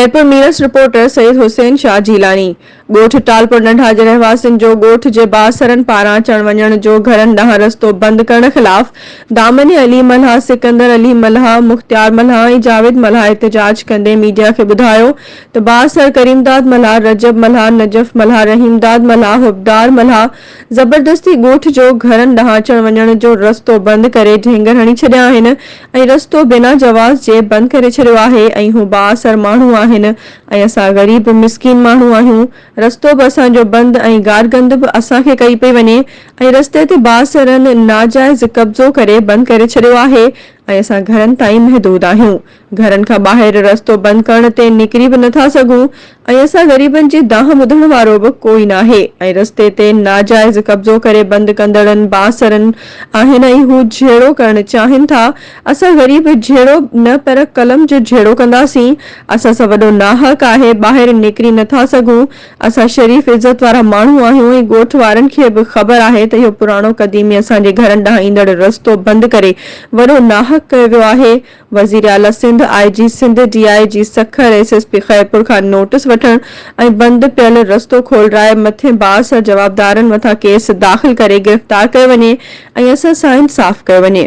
Khairpur Mirs, reporter, Syed Hussain Shah Jilani, ڳوٺ ٽالپر ننڍا جي رهواسين جو ڳوٺ جي بااثرن پاران اچڻ وڃڻ جو گهرن ڏانهن رستو بند ڪرڻ خلاف دامن علي ملاح، سڪندر علي ملاح، مختيار ملاح ۽ جاويد ملاح احتجاج ڪندي ميڊيا کي ٻڌايو ته بااثر ڪريمداد ملاح، رجب ملاح، نجف ملاح، رحيمداد ملاح، حبدار ملاح زبردستي ڳوٺ جو گهرن ڏانهن اچڻ وڃڻ جو رستو بند ڪري ڍينگر هڻي ڇڏيا آهن ۽ رستو بنا جواز جي بند ڪري ڇڏيو آهي ۽ هو بااثر ماڻهو آهن ۽ اسان غريب مسڪين ماڻهو آهيون رستو به اسان جو بند ۽ گارگند به اسان کي ڪئي پئي وڃي ۽ رستي تي بااثرن ناجائز قبضو ڪري بند ڪري ڇڏيو آهي ۽ اسان گهرن تائين محدود آهيون گهرن کان ٻاهر رستو بند ڪرڻ تي نڪري به نٿا سگهون ۽ اسان غريبن جي دانهن ٻڌڻ وارو به ڪوئي ناهي ۽ رستي تي ناجائز قبضو ڪري بند ڪندڙن بااثرن آهن ۽ هو جهيڙو ڪرڻ چاهين ٿا اسان غريب جهيڙو نه پر قلم جو جهيڙو ڪنداسين اسان سان وڏو ناحق آهي ٻاهر نڪري نٿا سگهون اسان شريف عزت وارا ماڻهو آهيون ۽ ڳوٺ وارن کي به خبر آهي ته اهو پراڻو قديمي اسان جي گهرن ڏانهن ايندڙ رستو بند ڪري وڏو ناحق ڪيو ويو آهي. وزيراعليٰ Sindh, I G Sindh, D I G Sukkur, S S P Khairpur کان نوٽس وٺڻ ۽ بند پيل رستو کولرائي مٿين بااثر جوابدارن مٿان ڪيس داخل ڪري گرفتار ڪيو وڃي ۽ اسان سان انصاف ڪيو وڃي.